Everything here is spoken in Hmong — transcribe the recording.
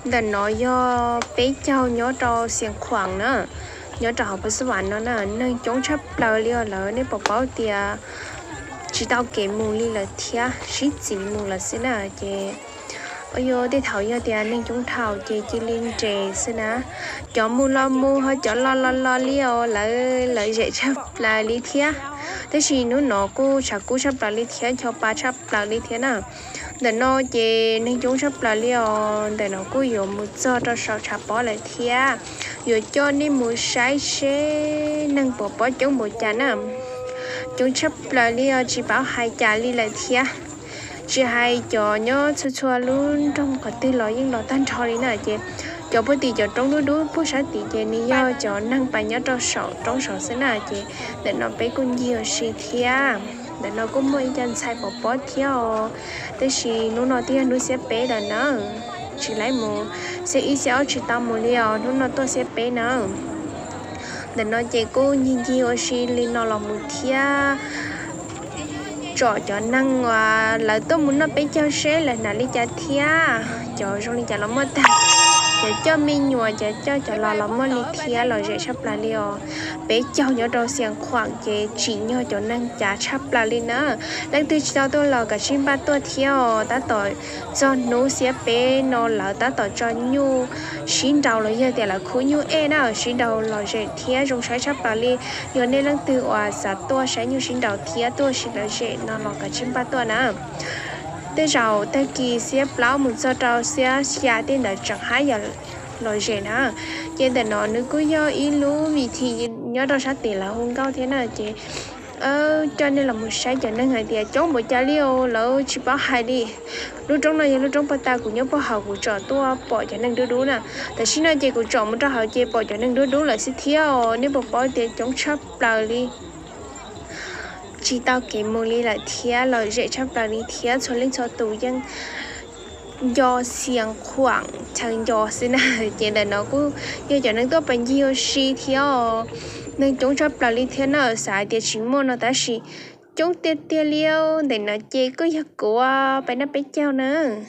Ntawm no yog peb caug nyob rau Xiav Khuam na, nyob rau hauv Pha Xab Vam no na, neeg coob tshaj plaws li os lawm, nej puas paub tias tsis tau kev mus li lawm thiab, sib txiv mus lawm xwb na. Ces, o yog tej thaum yog tias neeg coob dhau ces cia li nres xwb na, cov mus los mus ho cov los los los li os lawm, lawv zem tshaj plaws li thiab. Tab sis hnub no kuj tshav kub tshaj plaws li thiab, cho pa tshaj plaws li thiab na. Ntawm no ces neeg coob tshaj plaws li os, ntawm no kuj yuav mus txog rau saum tshav pob lawm thiab. Yuav coj nej mus saib seb neeg puas pob coob npaum cas na. Coob tshaj plaws li os, tsis paub hais cas li lawm thiab. Tsis hais cov nyob txhua txhua lub nroog qhov twg los yeej los tag nrho li na. Ces cov puag tim cov roob dub dub puag sab tid ces nws yog cov neeg pas nyob rau saum roob saud xwb na. Ces ntawm no peb kuj ncig ua si thiab. Ntawm no kuj muaj ib co ntxhais pov pob thiab os. Tab sis hnub no twb yog hnub xiab peb lawm na, tsis laib mus, xiab ib xiab ob tsis tau mus li os, hnub no tuaj xiab peb na. Ntawm no ces kuj ncig ncig ua si li no los mus thiab, tsom cov neeg uas lawv tuaj mus noj peb caug seb lawv hnav li cas thiab, cov zoo li cas los muaj tag. Cov coj me nyuam, cov coj cov laus los muaj li thiab, lom zem tshaj plaws li os. Peb caug nyob rau Xiav Khuam ces tsim nyog cov neeg cav tshaj plaws li na. Leej twg tsis tau tuaj los kav tsij npaj tuaj thiab os, tab tom txog hnub xiab peb no lawv tab tom tso nyuj sib nraus los yog tias lawv khub nyuj ej na, sib nraus lom zem thiab zoo saib tshaj plaws li. Yog nej leej twg uas xav tuaj saib nyuj sib nraus thiab tuaj ua si lom zem no los kav tsij npaj tuaj na. Tej zaum tag kis xiab plaub mus txog rau xiab xya tej ntawd tseem haj yam lom zem na. Ces ntawm no nws kuj yog ib lub vim thi nyob rau sab tid lawv hu nkauj thiab na. Ces coj nej los mus saib cov neeg hais tias coob npaum cas li os, lawv tsis paub hais li. Lub roob no yog lub roob puag ta kuv nyob puag hauv, kuv tsom tuaj pom cov neeg dub dub na. Tam sim no ces kuv tsom mus rau hauv ces pom cov neeg dub dub lawm xwb thiab os, nej puas paub tias coob tshaj plaws li. Tsis tau kev mus li lawm thiab, lom zem tshaj plaws li thiab, txhua leej txhua tus yeej nco Xiav Khuam chaw nco xwb na. Ces ntawm no kuj yog cov neeg tuaj pas ncig ua si thiab os. Neeg coob tshaj plaws li thiab na, xav hais tias tsis muaj no tab sis coob tiag tiag li. Ntawm no ces kuj yog kuv peb noj peb caug na.